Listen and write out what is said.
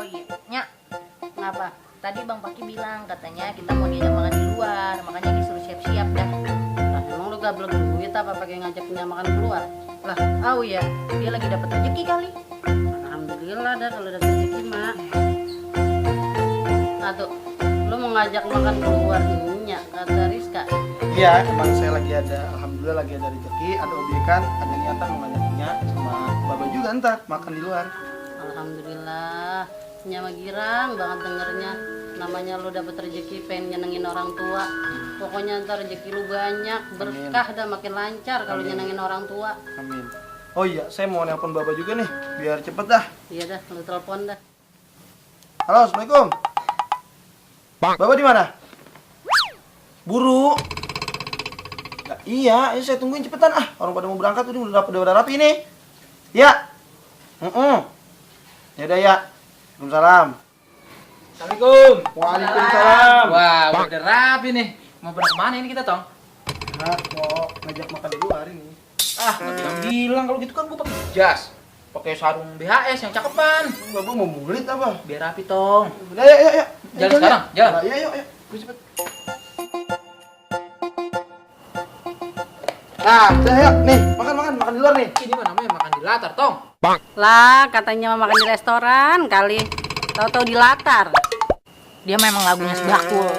Oh iya, Nyak. Ngapa? Tadi Bang Paki bilang katanya kita mau diajak makan di luar, makanya disuruh siap-siap dah. Lah, emang lu gablek duit apa pakai ngajaknya makan keluar? Lah, oh iya, dia lagi dapat rezeki kali. Alhamdulillah dah kalau ada rezeki mak. Nah tuh, lu mau ngajak makan keluar minyak kata Rizka. Iya, emang saya lagi ada, alhamdulillah lagi ada rezeki, ada obyekan, ada niatan mau ngajaknya sama Baba juga ntar makan di luar. Alhamdulillah, nyama girang banget dengernya. Namanya lu dapet rezeki pengen nyenengin orang tua. Pokoknya ntar rezeki lu banyak, berkah dah makin lancar kalau nyenengin orang tua. Amin. Oh iya, saya mau nelpon Baba juga nih, biar cepet dah. Iya dah, lu telepon dah. Halo, Assalamualaikum. Baba di mana? Buru. Ya, iya, ayo saya tungguin cepetan ah. Orang pada mau berangkat udah rapi ini. Ya. Ya udah ya. Waalaikumsalam. Assalamualaikum. Waalaikumsalam. Wah, udah rapi nih. Mau berangkat kemana ini kita, Tong? Nah, mau ngajak makan di luar ini. Ah, nggak bilang kalau gitu kan gua pakai jas. Pakai sarung BHS yang cakepan. Baba mau mulit apa? Biar rapi, Tong. Udah, ya. Jalan sekarang, jalan. Ya, yuk. Gue cepet. Nah, udah ya. Nih, makan di luar nih. Ini mah namanya makan di latar, Tong. Lah, katanya mau makan di restoran kali. Tahu-tahu di latar. Dia memang lagunya sebakul.